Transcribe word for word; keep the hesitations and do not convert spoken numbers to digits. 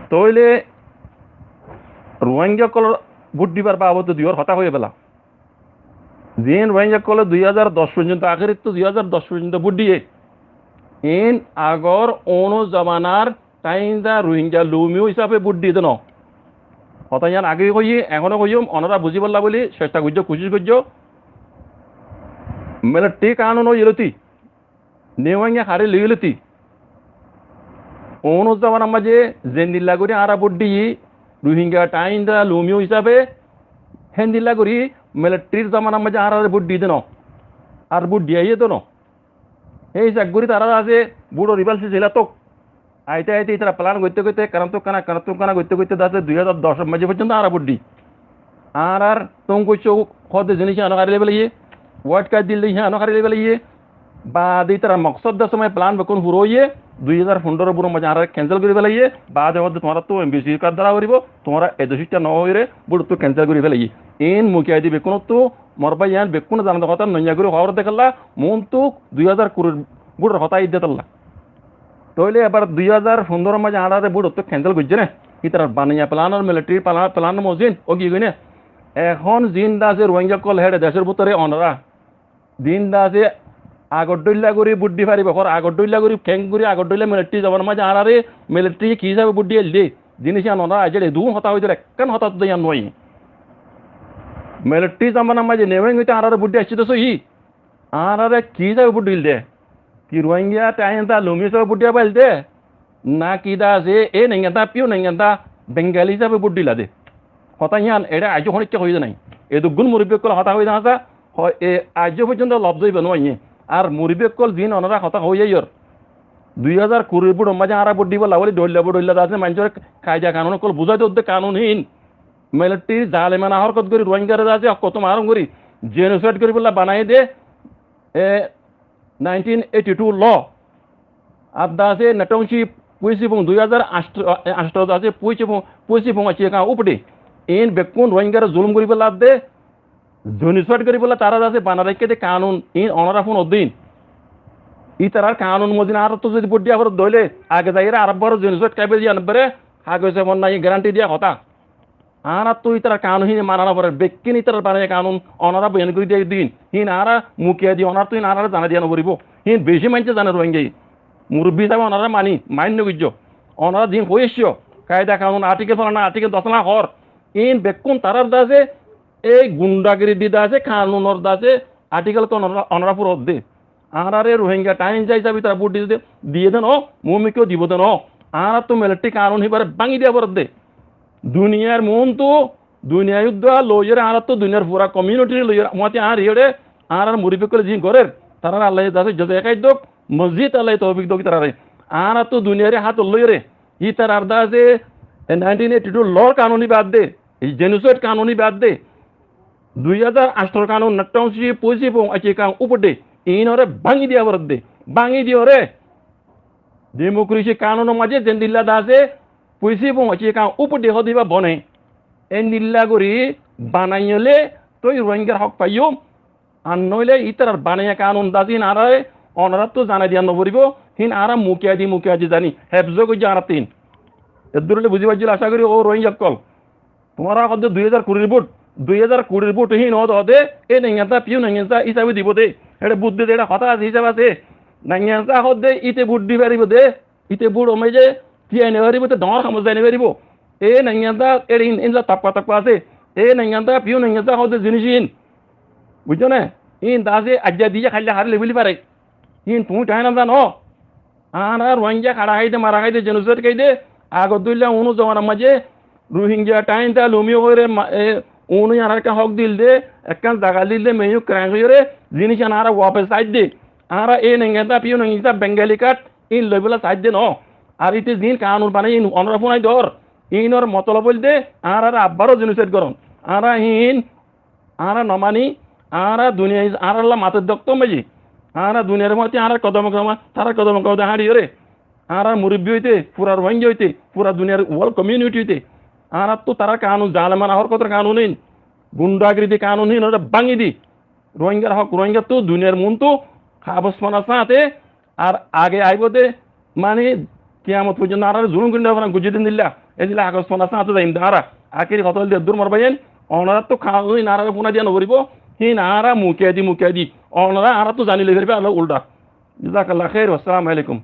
Tóile Ruáingga ókkolór bút dibar babote duiyór hotá hoiyé bela. Ziín Ruáingga ókkolé dui házar doc foijjonto, akérittu dui házar doc foijjonto bút diyé, iín agor ónor zomanar thaáinda Ruáingga lumiyo hísafe bút diyé dé noó. Hotá yían age hoiyí, ehóno hoiyúm, onorá buzíbolla bóli cectha goijjó, kucíc goijjó. Militari kanun óiye lóti, Niuáinge haçé loiyé lóti, ónor zomanar maze zendilla gorí añára bút diyí, Ruáingga thaáinda lumiyo hísafe, héndilla gorí militarir zomanar maze añáráre bút diyé dé noó, ar bút diyaiyé dé noó. Hé hísab gorí tará asé bútor ibál silsila tók. Aite aite ítara plan goitté goitté, ekkánattú ekkána, ekkánattú ekkána goitté goitté dase dui házar doc or maze foijjonto añára bút di. Añárar tóñgoicco hoódde ziníc híano hári loi felaiyé, wait card dil de híano hári loi felaiyé. Baade ítarar moksód dé somoi plan bekkún fura óiye, dui házar fundoro bútor maze añáráre kensel gorí felaiyé. Baade hoódde tuáñrattú em bi si card dóra foribó, tuáñra e decóitta no óiyore bútottú kensel gorí felaiyé. Iín mukiya di bekkúnottú, mor bái, yián bekkúne zana de hotá, noiya gorí hoór de kiyólla, muúntu dui házar kurir bútor hotá aiyér de tolla. Tóile ebar dui házar fundoro maze añáráre bútottú kensel goijjé né? Ítarar banaiya planor, militari pla-, planor mozin ógiyé goi né? Ehón ziín dase Ruáingga ókkol héçe decór bútore onorá, ziín dase agor dóilla gorí bút di faribó, hor agor dóilla gorí, keéngorí agor dóilla militari zomanar maze añáráre militariye ki hísafe bút di ail dé, ziníc yían onorá aijjó edún hotá hoiyé dé, ekkán hotá tó yían noó. Militari zomanar maze Niuáinge óite añáráre bút di aiccé dé sóiyi. Añáráre ki hísafe bút dil dé? Ki Ruáingga thaáinda lumiyo hísafe bút diya fail dé? Náki dase e nainganta, píu nainganta, Bengali hísafe bút dila dé? Hotá yían eçé aijjó honíkka hoiyé dé nái. Edukkún murubbi ókkol hotá hoiyé dé asé, hoi, e aijjó foijjonto lobzó iba no aiyé. Ar murubbi ókkol ziín onorá hotá hoiyé yór, dui házar kurir bútor maze añára bút dibolla bóli dhoilla bút dhoilla dase maincóre kaida kanun ókkol buzái dé, udde kanun hín militari zalimana horkot gorí Ruáinggare dase hokkót maron gorí jenosaid goríbolla banaiyé dé, e, nineteen eighty two law. Ar dase netonci puisi fung dui házar añctho, e, añctho dase puisi fung, puisi fung aiccé ká upde. Iín bekkún Ruáinggare zulum goríbolla adde jenosaid goríbolla tará dase banai raikké dé kanun, iín onorá fúnodde iín. Ítarar kanun mozin añárattú zodi bút diya forot dóile, age zaiyóre arebbár jenosaid kaibel yián ebbere hagose fonna garanti diya hotá. Añárattú ítarar kanun híin mana no forer, bekkín ítarar banaiya kanun onorá boyan gorí diya din. Híin añára mukiya di onoráttu híin añáráre zanai diya no foribó. Híin beci maincé zane Ruáinggaye. Murubbi hísabe onoráre mani, main no goijjó. Onorá din hoi aiccó, kaida kanun artikel folana, artikel dosana hoór. Híin bekkún tarár dase ei gundagiri di dase kanunor dase artikel onorá, onorá fura dé. Añáráre Ruáingga thaáinda hísabe tará bút diyé dé, diyé dé noó, muúmikká dibo dé noó. Añáráttu militari kanun híbare báñgi diya foredde. Duniyar muúntu, duniyar uddúa loiyóre añáráttu duniyar fura komiunitire loiyóre, muáti añár iyóre, añárár murubbi ókkole ziín gorér, taráre Allaye dase jozai káid douk, mozid Allaye toufik douk ítaráre. Añáráttu duniyare hátot loiyóre, ítarar dase e nineteen eighty two lor kanun híba adde, e jenosaid kanun híba adde, dui házar añctho kanun netonci puisi fung aiccé ká upde, iínoré báñgi diya foredde. Báñgi diyóre, demokresi kanunor maze zendilla dase puisi fung aiccé ká upde hoó dé íba bone, endilla gorí banaiyóle toi Ruáinggar hók faiyum. Ar noóile ítarar banaiya kanun dase híin añáráre onoráttu zanai diya no foribó, híin añára mukiya di, mukiya di zani, hefzó goijjé añáráttu híin. Eddúr óile buzí faijjó buli acá gorí, ó Ruáingga ókkol. Tuáñra hoódde dui házar kurir bút, dui házar kurir bút híin hoódde, e nainganta, píu nainganta hísabe dibo dé. Eçé bút diyé dé, eçé hotá asé, hísab asé. Nainganta hoódde, íte bút di faribó dé, íte bút omai ze, tiyai no faribó dé, dhoóñr hamot zai no faribó. E nainganta, eçé híin, híin za topka topka asé. E nainganta, píu nainganta hoódde ziníc híin. Buijjó né? Híin dase aijja diyé, hailla harí loi feli fare. Híin tuñí thaái no zano. Añára Ruáingga haça háide, mara háide, jenosaid háide, agor dóilla unó zomanar maze Ruáingga thaáinda lumiyo hoiyóre ma-, e, unó añáráre ekkán hók dil dé, ekkán zaga dil dé, meyuk kerain hoiyóre, ziníc yián añára wafes saidde. Añára e nainganta, píu nainganta, Bengali kat, híin loibolla saidde noó. Ar íte ziín kanun banaiyé, híin onorá fúnai dór. Híinor motolob óilde, añáráre abbáro jenosaid goron. Añára híin Añára no mani, añára duniyai, añárálla mator dókto maze. Añára duniyar muáti añárar kodome kodome, tarár kodome kodome háñçiyóre. Añárar murubbi óite, fura Ruáingga óite, fura duniyar world community óite. Añáráttu tarár kanun, zalemana horkotor kanun híin, gundagiri di kanun híin, óre báñgi di. Ruáinggar hók, Ruáinggattu duniyar muúntu habos fana sañte, ar age aibó de, mani, Kiyamot foijjonto añáráre zulum gorí no fare, gujji din dilla. Endilla hagos fon asé, añára zaiyum de añára. Akéri hotá óilde eddur, mor báiyain, onoráttu ka-, oin añáráre fúnai diya no foribó, híin añára muke di, muke di. Onorá añáráttu zani loi faribá, Allah ulda. Jazakallah khair, wassalamu alaikum.